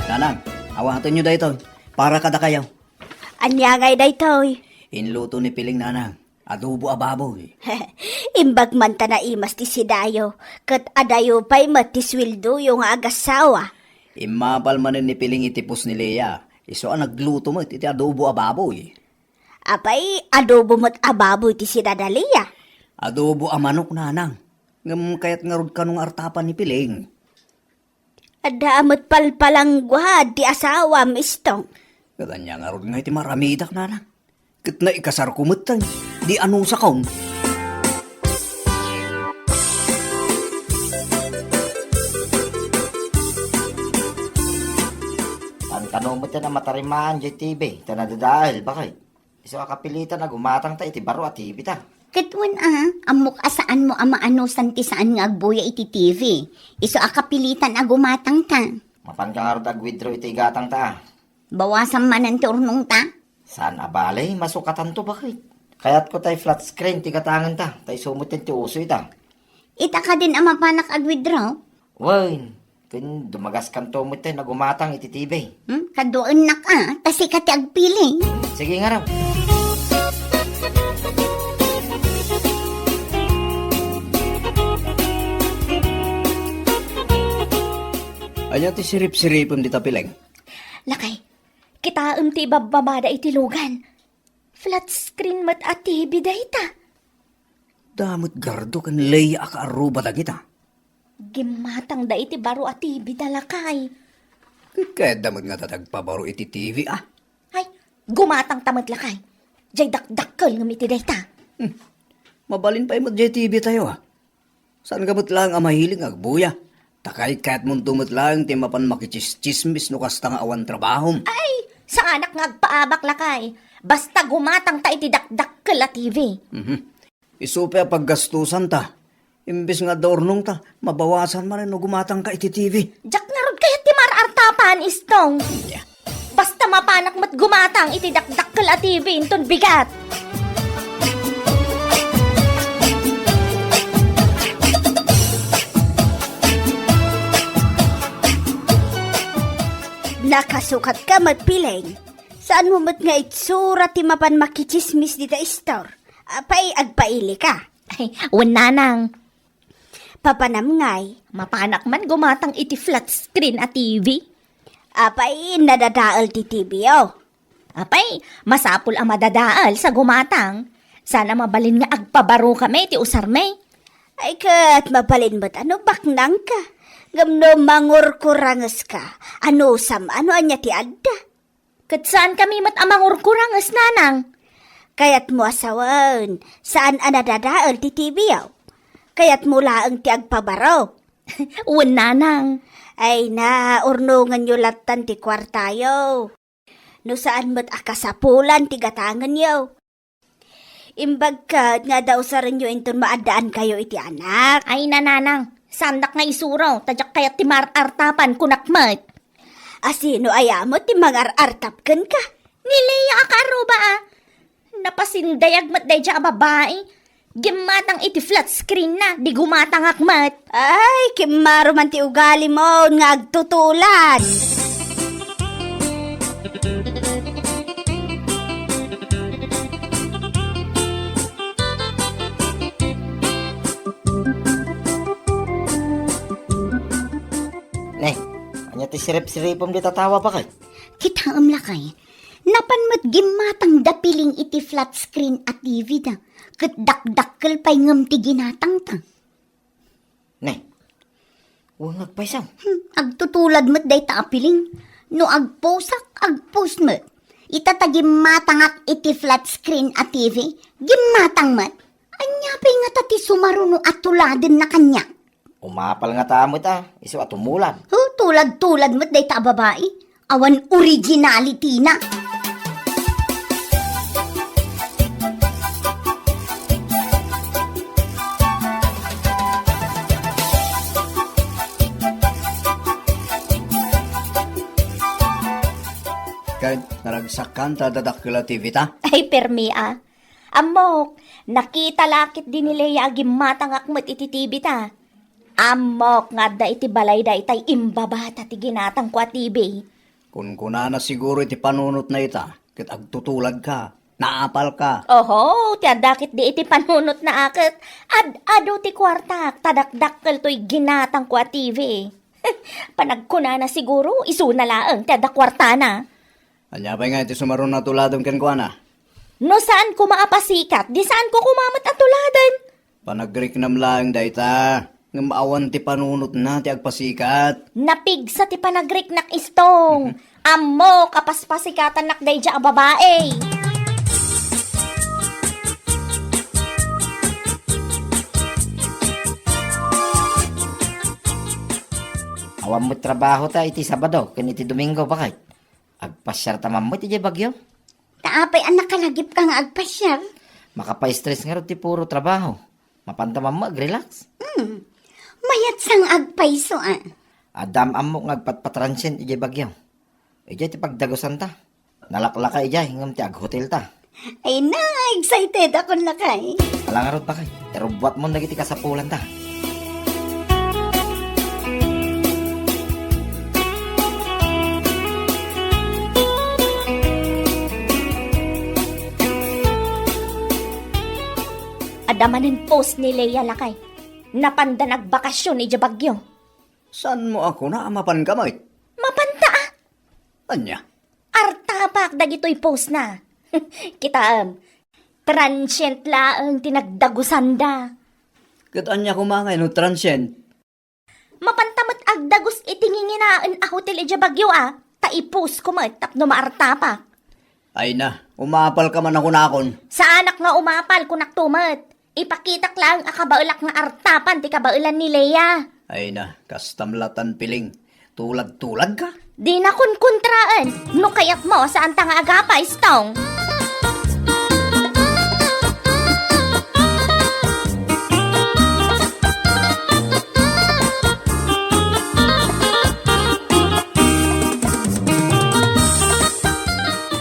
Nanang, awatenyo daytoy. Para kadakayo. Ania ngay daytoy? Inluto ni Piling, nanang. Adobo a baboy. Imbag man ta naimas ti sidayo, ket adayo pay met ti sueldoyo nga agassawa. Immapal manen ni Piling iti post ni Lea, isu a nagluto met iti adobo a baboy. Apay, adobo met a baboy ti sinadalem? Adobo a manok, nanang. Ngem kayat ngarud kano nga artapan ni Piling? Adda met palpalangguad ti asawam, Istong. Ket ania ngarud nga iti maramidak, nanang? Ket naikasarko metten, di anusakon. Saan kano metten a matarimaan diay T V, ta nadadael, bakay? Isu a kapilitan a gumatangta iti baro a T V ta. Ket wen a, ammok a saanmo a maanusan ti saan nga agbuya iti T V. Isu a kapilitan a gumatangta. Mapanka ngarud ag-withdraw iti gatangta a. Bawasan manen ti urnongta? Saan a bale, masukatanto, bakit? Kayatko tay flat screen ti gatangenta, ta isu metten ti uso ita. Ita kadin a mapanak ag-withdraw? Wen, ken dumagaskanto metten a gumatang iti T V. Hmm? Kaduaennak a, ta sika ti agpili. Sige ngarud. Ania ti sirip-siripem dita, Piling? Lakay, kitaem ti ibabbabada iti lugan. Flat screen met a T V dayta. Damet gardo ken Leia a kaarruba dagita. Gimmatangda iti baro a T V da, lakay. Kayatda met nga adda agpabaro iti T V a. Ay, gumatangta met, lakay. Diay dakdakkel ngem iti dayta. Hmm. Mabalin pay met diay T V tayo a. Saanka met laeng a mahilig nga agbuya? Ta kayatkayamonto met laeng ti mapan makitsismis no kasta nga awan trabahom. Ay, saanak nga agpaabak, lakay. Basta gumatangta iti dakdakkel a T V. Mhm. Isu pay a paggastusanta. Imbes nga adda urnongta, mabawasan manen no gumatangka iti T V. Diak ngarud kayat ti mar-artapan, Istong. Nya. Basta mapanak met gumatang iti dakdakkel a T V inton bigat. Nakasukatka met, Piling. Saanmo met nga itsura ti mapan makitsismis dita istor? Apay, agpailika? Ay, wen, nanang. Papanam ngay? Mapanak man gumatang iti flat screen a T V. Apay, nadadael ti T V yo? Apay, masapul a madadael sa gumatang. Saan a mabalin nga agpabaro kami ti usarmi. Ay ket, mabalin met a no baknangka. Ngem no mangurkurangeska, anusam a no ania ti adda? Ket saankami met a mangurkuranges, nanang. Kayatmo a sawen, saan a nadadael ti T V yo? Kayatmo laeng ti agpabaro? Wen, nanang. Ay na, urnongenyo lattan ti kuartayo. No saan met a kasapulan ti gatangenyo. Imbag ket nga adda usarenyo inton maaddaankayo iti anak. Ay, nanang, saandak nga isuro, ta diak kayat ti mar-artapan, kunak met. A sino aya met ti mangar-artap kenka? Ni Lea a kaarruba a. Napasindayag met daydiay a babai. Gimmatang iti flat screen na, di gumatangak met. Ay, kimmaro man ti ugalimo nga agtutulad. Ne, ania ti sirip-siripem dita tawa, bakit? Kitaem lakay, napan met gimmatang da Piling iti flat screen a T V da, ket dakdakkel pay ngem ti ginatangta. Ne, wengek pay sa. Hmm, agtutulad met dayta a Piling. No agpusak, agpus met. Ita ta gimmatangak iti flat screen a T V, gimmatang met. Ania pay ngata ti sumaruno a tuladenna kaniak? Umapal ngata met a, isu a tumulad. Huh, tulad-tulad met dayta a babai. Awan originality na. Ket naragsakan ta adda dakkel a T V ta? Ay, permi a. Ammok, nakita la ketdi ni Lea a gimmatangak met iti T V ta. Ammok nga adda iti balay daytay imbabata ti ginatangko a T V. Kunkunana siguro iti panunotna ita, ket agtutuladka, naapalka. Oho, ti adda ketdi iti panunotna a ket ad-adu ti kuartak, ta dakdakkel toy ginatangko a T V. Panagkunana siguro, isuna laeng ti adda kuartana. Ania pay nga iti sumaruno a tuladem kenkuana? No saan koma a pasikat, di saan ko koma met a tuladen. Panagriknam laeng dayta, ngem awan ti panunotna ti agpasikat. Napigsa ti panagriknak, Istong. Ammok a paspasikatannak daydiay a babai. Awan met trabaho ta iti Sabado ken iti Domingo, bakay? Agpasiar ta man met idiay Baguio? Ta apay a nakalagipka nga agpasiar? Makapa-stress ngarud ti puro trabaho. Mapanta man met agrelax. Hmm. Mayat sa nga agpayso, a. Adda am-ammok nga agpatpatransient idiay Baguio. Idiay ti pagdagusanta. Nalaklaka idiay, ngem ti aghotelta. Ay na, excited ako, lakay. Ala ngarud, bakay. Irubbuatmon dagiti kasapulanta. Adda manen post ni Lea, lakay. Napanda nagbakasyon idiay Baguio. Saanmo a kuna a mapanka met? Mapanta, a. Ania? Artapak dagitoy postna. Kitaem, transient laeng ti nagdagusanda. Ket ania koma ngay no transient? Mapanta met agdagus iti nginginaen a hotel idiay Baguio, a, ta i-post ko met tapno maartapak. Ay na, umapalka man a kunakon. Saanak nga umapal, kunakto met. Ipakitak laeng a kabaelak nga artapan ti kabaelan ni Lea. Ay na, kastam latan, Piling. Tulad-tuladka? Dina kunkuntraen. No kayatmo, saanta nga agapa, Istong.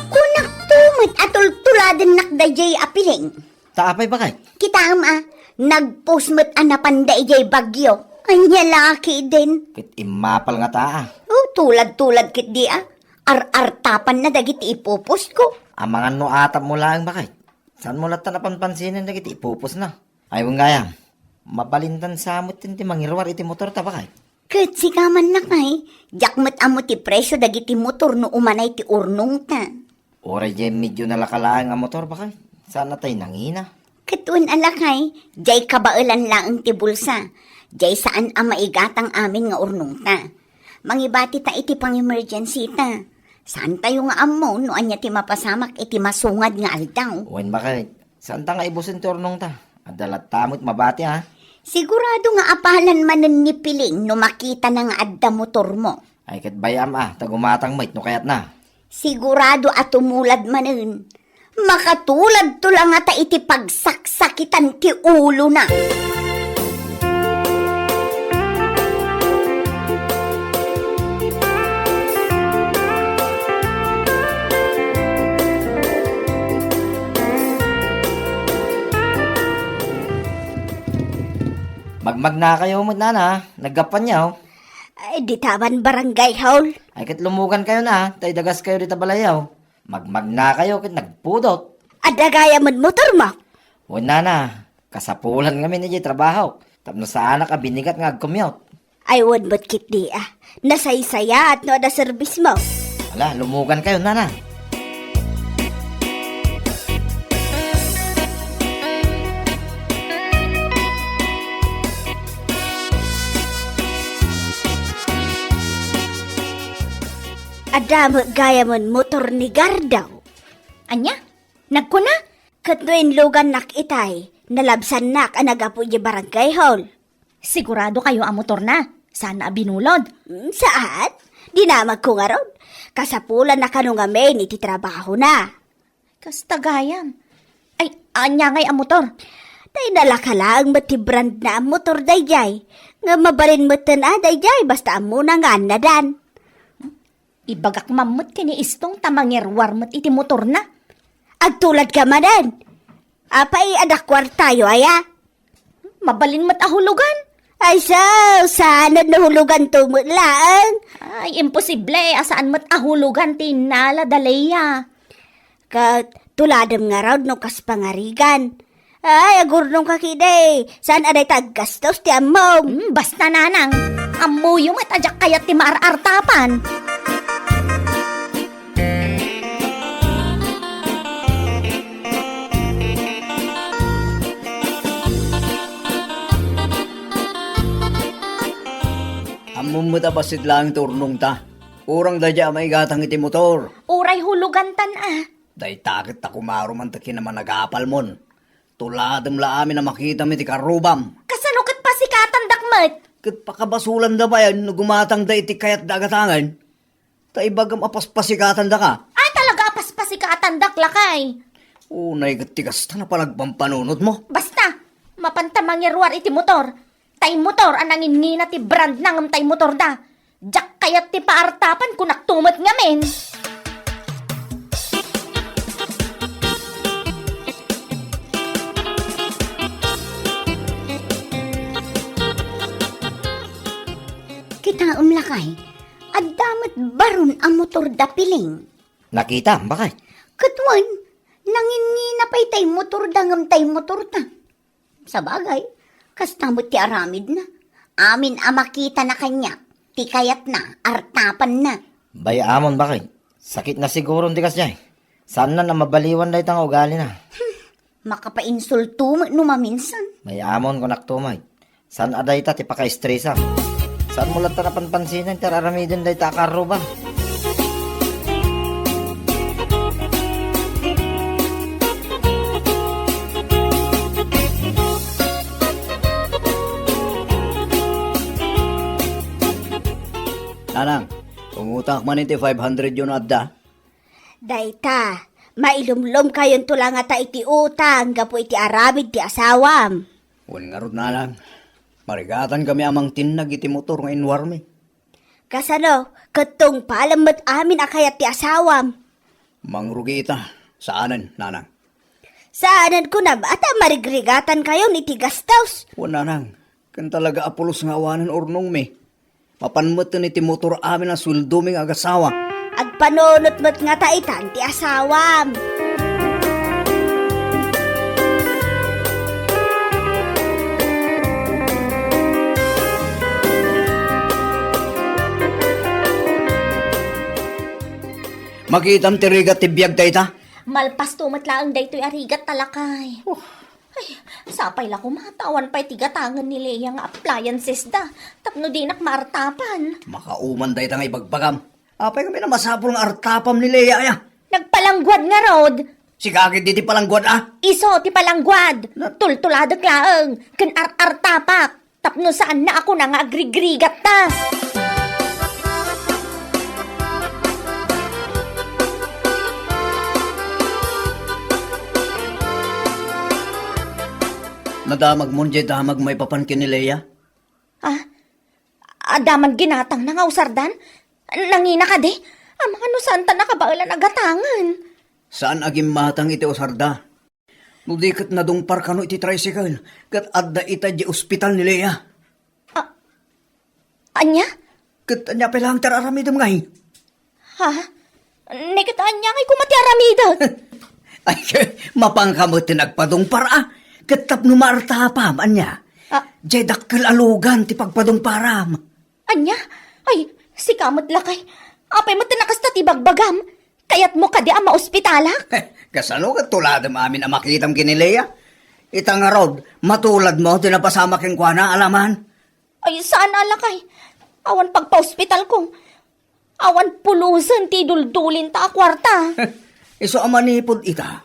Kunakto met a tultuladennak daydiay a Piling. Ta apay, bakay? Kitaem, a, nag-post met a napanda idiay Baguio. Ania la ketdin? Ket immapal ngata, a. O, tulad-tulad ketdi, a. Ar-artapanna dagiti i-post ko. Amangan no atapmo laeng, bakay. Saanmo latta a panpansinen dagiti i-post na? Ay, wen gayam, mabalintan sa met ti mangiruar iti motorta, bakay. Ket sika man, lakay, diak met ammo ti presio dagiti motor no umanay ti urnongta. Uray diay medyo nalaka laeng a motor, bakay. Saan a tay nangina? Ket wen a, lakay, diay kabaelan laeng ti bulsa. Diay saan a maigatang amin nga urnongta. Mangibatita iti pang-emergency-ta. Saantayo nga ammo no ania ti mapasamak iti masungad nga aldaw. Wen, bakay. Saanta nga ibusen ti urnongta. Adda latta met mabati, a. Sigurado nga apalan manen ni Piling no makitana nga adda motormo. Ay, ket bay-am, a, ta gumatang met no kayatna. Sigurado a tumulad manen. Makatulad to la ngata iti pagsaksakitan ti ulona. Magmagnakayo met, nana, naggapuanyo. Ay, dita man barangay hall. Ay, ket lumugankayo na, ta idagaskayo dita balayyo. Magmagnakayo ket nagpudot. Adda gayam met motormo? Wen, nana, kasapulan ngamin idiay trabahok, tapno saanak a binigat nga agcommute. Ay, wen met ketdi, a. Nasaysayaat no adda serbismo. Ala, lumugankayo, nana. Adda met gayamen motor ni Gardaw. Ania? Nagkuna? Ket no inlugannak itay, nalabsannak a naggapu idiay barangay hall. Siguradokayo a motorna? Saan a binulod? Mm, saan? Dinamagko ngarud. Kasapulanna kano ngamin iti trabahona. Kasta gayam. Ay, ania ngay a motor? Tay nalaka laeng met ti brandna a motor daydiay. Nga mabalin metten a daydiay, basta ammona nga annadan. Ibagak man met ken ni Istong ta mangiruar met iti motorna. Agtuladka manen. Apay, adda kuartayo aya? Mabalin met a hulugan. Ay, so, saan no huluganto met laeng? Ay, imposible a saan met a hulugan ti innala da Lea. Ket tuladem ngarud no kas pangarigan. Ay, agurnongka ketdi. Saan a dayta aggastos ti ammom? Hmm, basta, nanang. Ammoyo met a diak kayat ti maar-artapan. Met a bassit laeng ti urnongta. Urang daydiay a maigatang iti motor. Uray hulugantan a. Dayta ket ta kumaruman ta kinamanagapalmon. Tuladem la amin a makitam iti karrubam. Kasano ket pasikatandak met? Ket pakabasolanda bayen no gumatangda iti kayatda a gatangen. Ta ibagam a paspasikatandaka. Ah, talaga a paspasikatandak, lakay. Unay ket ti kasta a panagpampanunotmo. Basta, mapanta mangiruar iti motor. Tay motor a nanginnina ti brandna ngem tay motorda. Diak kayat ti paartapan, kunak tumet ngamin. Kitaem, lakay, adda met baron a motorda, Piling. Nakitam, bakit? Ket wen, nanginnina pay tay motorda ngem tay motorta. Sabagay, kasta met ti aramidna. Amin a makitana kaniak, ti kayatna, artapanna. Bay-amon, bakit? Sakitna siguron ti kasdiay. Saanna a mabaliwan dayta nga ugalina. Makapainsulto met no maminsan. Bay-amon, kunak tumet. Saan a dayta ti pakaestresam? Saanmo latta a panpansinen ti ar-aramiden dayta a karrubam? Nanang, umutangak man iti five hundred yo no adda. Dayta, mailumlomkayonto la ngata iti utang gapu iti aramid ti asawam. Wen ngarud, nanang, marigatankami a mangtinnag iti motor nga inwarmi. Kasano, ket tungpalem met amin a kayat ti asawam? Mangrugi ita. Saanen, nanang. Saanen kunam, a ta marigrigatankayon iti gastos. Wen, nanang, ken talaga a pulos nga awanen urnongmi. Mapan met iti motor amin a sueldomi nga agasawa. Agpanunot met ngata itan ti asawam. Makitam ti rigat ti biag dayta? Malpasto met laeng daytoy a rigat, lakay. Oh. Ay, sapay la koma ta awan pay ti gatangen ni Lea nga appliances da, tapno dinak maartapan. Makauman dayta nga ibagbagam. Apay ngamin a masapul nga artapam ni Lea aya? Nagpalangguad ngarud. Sika ket di ti palangguad a? Isu ti palangguad. Na- Tultuladek laeng, ken ar-artapak. Tapno saanna a kuna nga agrigrigatta. Nadamagmon diay damag maipapan ken ni Lea? Ah, adda man ginatangna nga usardan? Nangina kadi? Amangan no saanta nakabaelan a gatangen. Saan a gimmatang iti usarda. No di ket nadungpar kano iti tricycle, ket adda ita idiay ospital ni Lea. A-, ania? Ket ania pay laeng ti ar-aramidem ngay? Ha? Ni ket ania ngay koma ti aramidek? Ay, mapanka met ti nagpadungpar a, ket tapno maartapam, ania? Ah. Diay dakkel a lugan ti pagpadungparam. Ania? Ay, sika met lakay. Apay met ti nakasta ti bagbagam? Kayatmo kadi a maospitalak? Kasano ket tuladem amin a makitam ken ni Lea? Ita ngarud, matuladmo ti napasamak kenkuana, alaman? Ay, saan a lakay. Awan pagpaospitalko. Awan pulusen ti duldulinta a kuarta. Isu a manipud ita.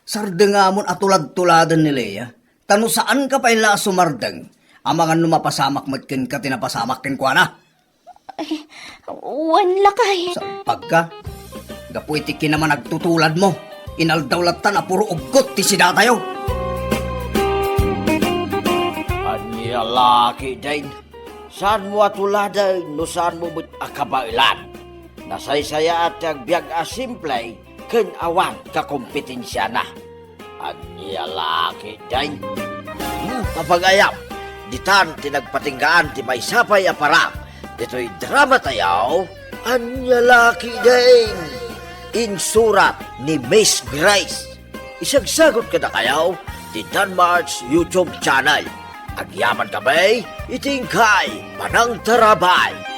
Sardengamon a tulad-tuladen ni Lea, ta no saanka pay la a sumardeng, amangan no mapasamak met kenka ti napasamak kenkuana. Ay, wen lakay. Sampagka, gapu iti kinamanagtutuladmo, inaldaw latta a puro uggot ti sidatayo. Ania la ketdin, saanmo a tuladen no saanmo met a kabaelan. Nasaysayaat ti agbiag a simple ken awan kakompetensiana. Ania la ketdin? Hmm, papagayam, ditan ti nagpatinggaan ti maysa pay a parak ditoy dramatayo. Ania la ketdin? Insurat ni Miss Grace. Isagsagut kadakayo ti Danmart's YouTube channel. Agyaman kami iti inkay panangtarabay.